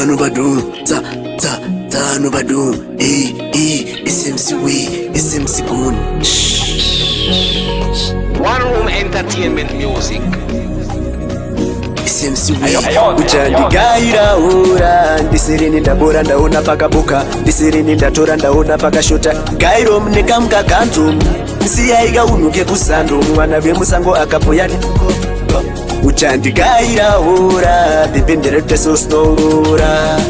Tsano badu, tsa tsa tsano badu. E E SMC we, SMC gun. One Room Entertainment Music. SMC we. Uchandigaira ura, ndisirini ndabora, ndaona pakabuka, ndisirini ndatora, ndaona pakashota. Gairo munekamukaganzo, siyaika unhu kekusando, mwana vemusango akapoya. Uchandigaira ura, bhibhenderetesosnorora.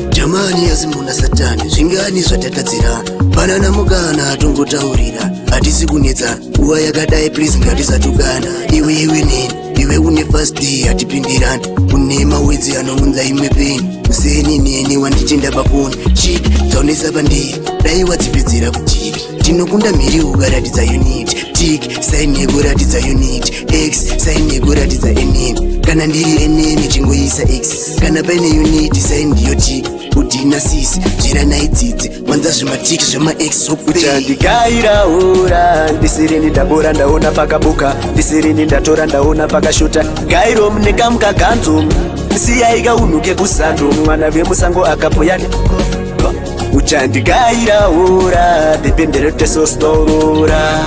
Jamani, azimuna satani, zvingani zvatatadzira? Panana mukana atongotaurira, hatisi kunetsa nguva yakadai, please ngatisatukana. Iwe, iwe neni, iwe une fast, hatipindirani. Une mawedzi anounza imwe peni useni neni wandichinda pafoni. Chik dzaonesa pandiri, dai wadzipedzera kutiri. Tinokunda mhiri ukaratidza unit tik sign yekuratidza unit x sign yekuratidza enemy. Kana ndiri enemy, chingoisa x. Kana paine unit sign ndiyo t udhina sisi dzviranai dzidzi wanza zvematiki zvemax. Uchandigaira ura, ndisirini ndabora, ndaona pakabuka, ndisirini ndatora, ndaona pakashota. Gairo munekamukaganzo, siyaika unhu kekusando, mwana vemusango akapoya. Uchandigaira ura, bhibhenderetesosnorora.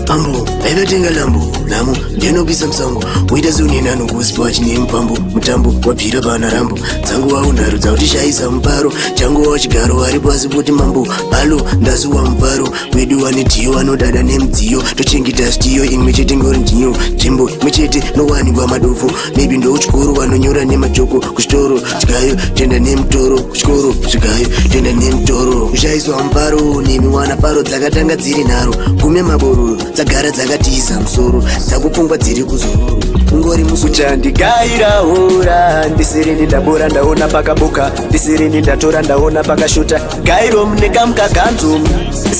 Ambo aivatenga lambo nhamo ndinopisa musango, woita seunenano kusipa chine mupambo mutambo wabvira pana rambo dzangu wau nharo dzautishayisa muparo changu wachigaro ari pasi poti mambo halo ndasuwa muparo wedu wane dhiyo anodada nemudziyo tochengeta zvitiyo imwe chete ngori ndiyo nzvimbo imwe chete nowanikwa madofo maybe ndouchikoro vanonyora nemajoko kuchitoro zvigayo toenda nemutoro kuchikoro zvigayo toenda nemutoro kushayiswa muparo nemiwana paro dzakatanga dziri nharo gume mabororo dzagara dzakatiisa musoro dzakupfungwa dziri kuzororo ungori muso. Uchandigaira ura, ndisirini ndabora, ndaona pakabuka, ndisirini ndatora, ndaona pakashota. Gairo munekamukaganzo,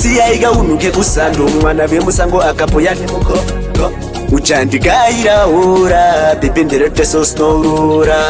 siyaika unhu kekusando, mwana vemusango akapoya. Uchandigaira ura, bhibhenderetesosnorora.